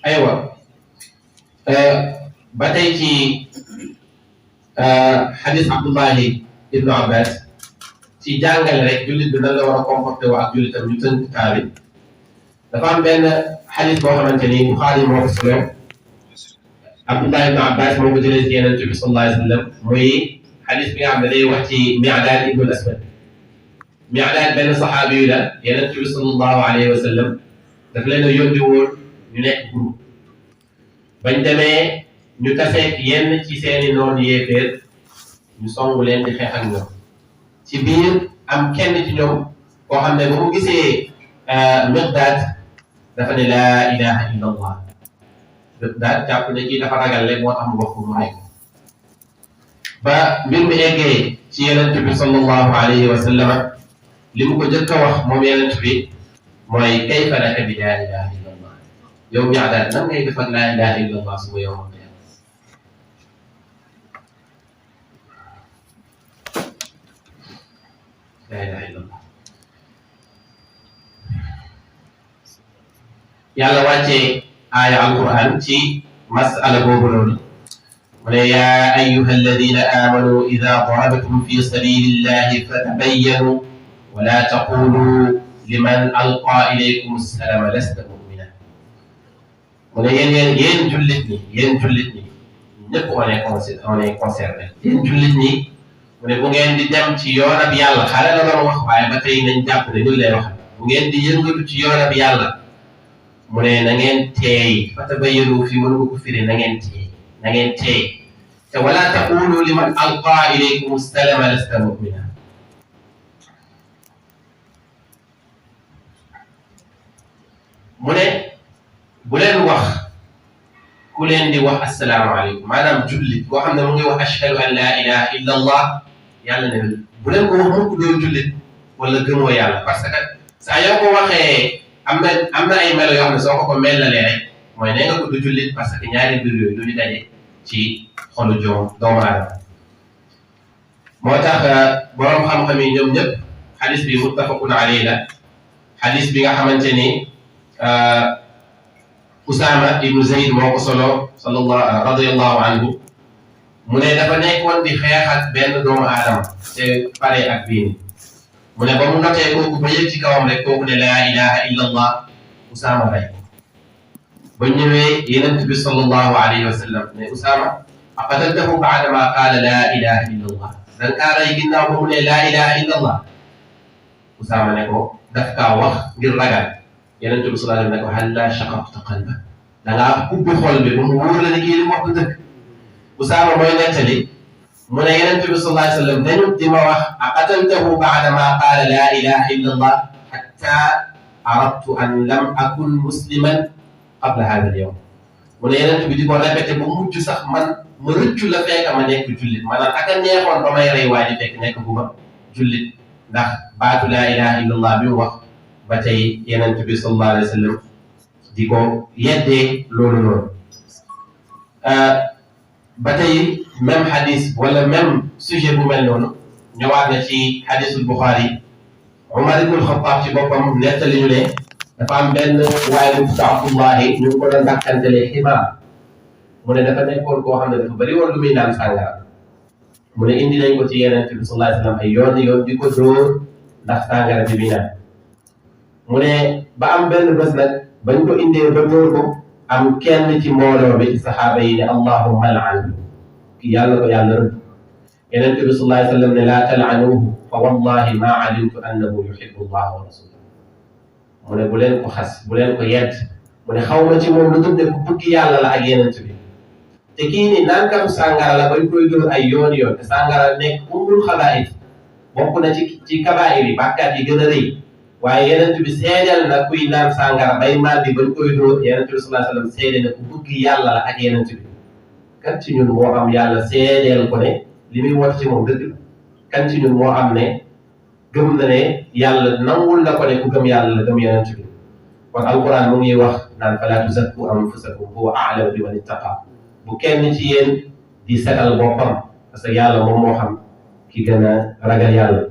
aywa ba tey ci xadis Abdullahi ibnu Abbas ci jàngale rek jullit bi nan la war a comporté woo ak jullitam ñu tënk taali dafa am benn xadis boo xamante ni Buxaari moo ko solo Abdullahi ibnu Abbas moo ko jëlee ci Yonent bi sallallahu alayhi wa sallam muy xadis bi nga xam ne day wax ci Mi'daad ibnu al-Aswad Mi'daad benn saxaabi yu la Yonent bi sallallahu alayhi wa sallam daf leen a yónni woon ñu nekk groupe bañ demee ñu taseeg yenn ci seeni noonu yéeféer ñu songu leen di xeex ak ñoom ci biir am kenn ci ñoom koo xam ne ba mu gisee Miqdaad dafa ne laa ilaha illa allah Miqdaad jàpp ne kii dafa ragal rek moo tax mu wax ko mu rey ba mbir mi eggee ci Yonent bi sallallahu alayhi wa sallam li mu ko jëkk a wax moom Yonent bi mooy kayfa laka bi laa ilaha illa allah yow Miqdaad nan ngay def ak laa ilaha illa allah suba yow laa ilaha illallah yàlla wàccee aaya alquran ci masala boobu noonu mu ne yaa ayyuha alladina amanu ida darabtum fi sabilillahi fatabayyanu wala taqulu liman alqa ilaykum assalama lasta mumina mu ne yéen jullit ñi ñëpp on est concerné yéen jullit ñi mu ne bu ngeen di dem ci yoonab yàlla xale la doon wax waaye ba tey nañ jàpp ne ñu lay wax bu ngeen di yëngatu ci yoonab yàlla mu ne na ngeen teey fatabayyanu fi mën nga ko firi na ngeen teey te wala taqulu liman alqa ilaykum assalama lasta mumina mu ne bu leen wax ku leen di wax assalaamu aleykum maanaam jullit boo xam ne mu ngi wax ashhadu an laa ilaha illa allah yàlla ne bu leen ko wax mukk doo jullit wala gëmoo yàlla parce que saa yoo ko waxee am na ay melo yoo xam ne soo ko melalee rek mooy nee nga ko du jullit parce que ñaari mbir yooyu du ñu daje ci xolu doomu aadama moo tax boroom xam-xam yi ñoom ñëpp xadis bi muttafaqun alayhi la xadis bi nga xamante ni Usaama ibnu Zayd moo ko solo radiyallahu anhu mu ne dafa nekkoon di xeex ak benn doomu aadama te pare ak bii mu ne ba mu notee kooku ba yëg ci kawam rek kooku ne laa ilaha illa allah Usaama rey ba ñëwee Yonent bi sallallahu alayhi wa sallam ne Usaama aqataltahu ba'da ma qaala laa ilaha illa allah danga kaa rey ginnaaw ba mu ne laa ilaha illa allah Usaama ne ko daf kaa wax ngir ragal Yonent bi sallallahu alayhi wa sallam ne ko hal laa shaqaqta qalba dangaa ubbi xol bi ba mu wóor la ne kii li mu wax du dëgg Usaama mooy nettali mu ne Yonent bi sallallahu alayhi wa sallam dañu di ma wax aqataltahu ba'da ma qaala laa ilaha illa allah hatta aradtu an lam akun musliman qabla hada al yawm mu ne Yonent bi di ko répété ba mujj sax man ma rëccu la fekk ma nekk jullit maanaam ak a neexoon ba may rey waa ji fekk nekk bu ma jullit ndax baatu laa ilaha illa allah bi mu wax ba tey Yonent bi sallallahu alayhi wa sallam di ko yeddee loolu noonu ba tey même xadis wala même sujet bu mel noonu ñëwaat na ci xadisul Buxaari Umar ibn Xattaab ci boppam nettali ñu ne dafa am benn waaye bu tudd Abdullahi ñu ngi ko doon dàkkantelee Ximaar mu ne dafa nekkoon koo xam ne dafa bëri woon lu muy naan sàngara mu ne indi nañ ko ci Yonent bi sallallahu alayhi wa sallam ay yoon di ko dóor ndax sàngara bi muy naan mu ne ba am benn bés nag bañ ko indee ba dóor ko am kenn ci mbooloo bi ci saxaaba yi ne allahumma al'anhu ki yàlla ko yàlla rëbb Yonent bi sallallahu alayhi wa sallam ne laa tal'anuhu fa wallahi ma alimtu annahu yuhibbu allaha wa rasulahu mu ne bu leen ko xas bu leen ko yedd mu ne xaw ma ci moom lu tudde ku bëgg yàlla la ak Yonent bi te kii ni naan katu sàngara la bañ koy dóor ay yoon te sàngara nekk ummul xabaa'is bokk na ci kabaa'ir yi bàkkaat yi gën a rëy waaye Yonent bi seedeel na kuy naan sàngara bay màndi bañ koy dóor Yonent bi sallallahu alayhi wa sallam seede na ku bëgg yàlla la ak Yonent bi kan ci ñun moo am yàlla seedeel ko ne li muy woote ci moom dëgg la kan ci ñun moo am ne gëm na ne yàlla nangul na ko ne ku gëm yàlla la gëm Yonent bi kon alquran mu ngi wax naan falaa tuzakku anfusakum huwa a'lamu biman ittaqa bu kenn ci yéen di setal boppam parce que yàlla moom moo xam ki gën a ragal yàlla